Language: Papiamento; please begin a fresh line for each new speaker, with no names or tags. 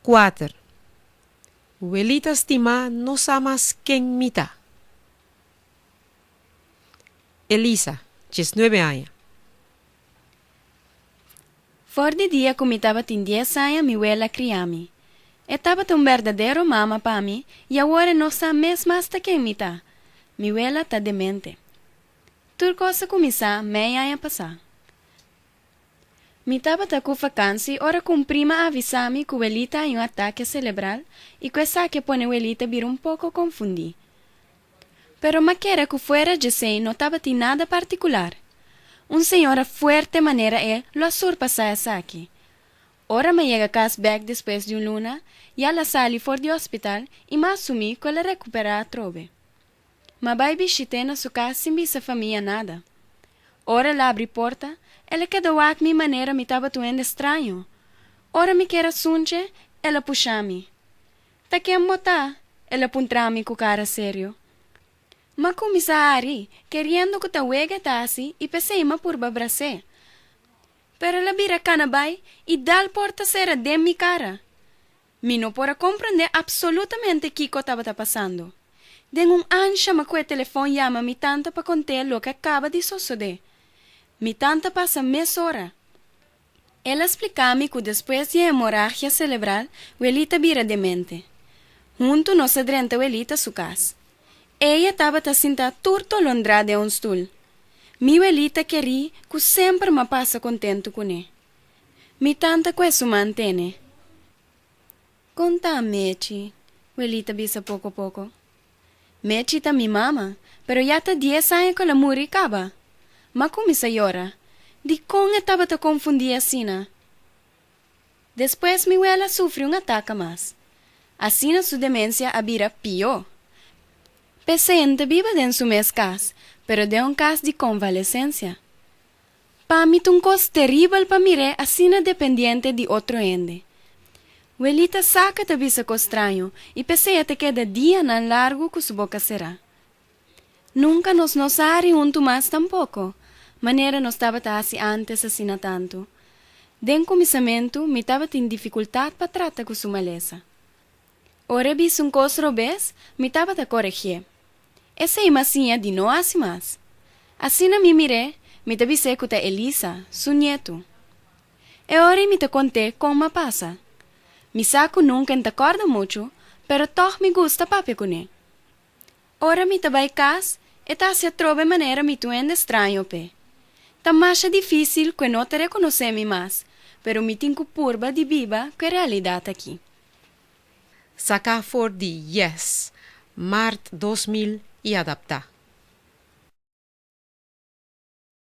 Kuater. Welita stimá no sa mas ken mi ta. Elisa, diesnuebe aña.
For di dia ku mi tabatin dies aña mi wela a kria mi. E tabata un berdadero mama pa mi i awor e no sa mes mas ta ken mi ta. Mi wela ta demente. Tur kos a kuminsá mei aña pasá. Mi tabata ku vakansi ora ku un prima a avisá mi ku welita haña un atake selebral i ku esaki a pone welita bira un poko konfundí. Pero m'a kere ku fuera djesei no tabatin nada partikular. Un señora fuerte manera e lo a surpasá esaki. Ora m'a yega kas bèk despues di un luna, ya el a sali for di hospital i m'a asumí ku el a rekuperá atrobe. M'a bai bishit'é na su kas sin bisa famia nada. Ora el a abri porta, el a keda wak mi manera mi tabata un hende straño. Ora mi kier a sunch'e, el a pusha mi. Ta ken bo ta? El a puntra mi ku kara serio. M'a kuminsá hari, keriendo ku ta wega e ta hasi i p'esei m'a purba bras'é. Pero el a bira kana bai i dal porta sera den mi kara. Mi no por a komprendé apsolutamente kiko tabata pasando. Den un ansha m'a kue telefòn yama mi tanta pa kont'é loke a kaba di sosodé. Mi tanta pasa mesora. El a spliká mi ku despues di e hemoragia selebral, Welita bira demente. Huntu nos a drenta Welita su kas. Ella tabata sintá tur tolondrá den un stul. Mi Welita kerí ku semper m'a pasa kontentu kuné. Mi tanta ku e su man tene. Kon ta, Mechi? Welita bisa poko poko. Mechi ta mi mama, pero ya ta dies aña ku el a muri kaba. M'a kuminsá yora. Dikon e tabata konfundí asina? Despues mi wela a sufri un ataka mas. Asina su demensia a bira pió. P'esei e no ta biba den su mes kas, pero den un kas di konvalesensia. Pa mi ta un kos teribel pa mir'é asina dependiente di otro hende. Welita sa ku e ta bisa kos straño i p'esei e ta keda dianan largu ku su boka será. Nunka nos no sa hari huntu mas tampoko, manera nos tabata hasi ántes asina tantu. Den kuminsamentu mi tabatin difikultat pa trata ku su malesa. Ora e bisa un kos robes, mi tabata koregié. Esei m'a siña di no hasi mas. Asina mi mir'é, mi ta bis'é ku ta Elisa, su nietu. E ora ei mi ta kont'é kon m'a pasa. Mi sa ku nunka N ta kòrda muchu, pero tòg mi gusta papia kuné. Ora mi ta bai kas, e ta hasi atrobe manera mi ta un hende straño p'e. Ta masha difísil ku e no ta rekonosé mi mas, pero mi tin ku purba di biba ku e realidat akí.
Saká for di Yes, mart 2000 i adaptá.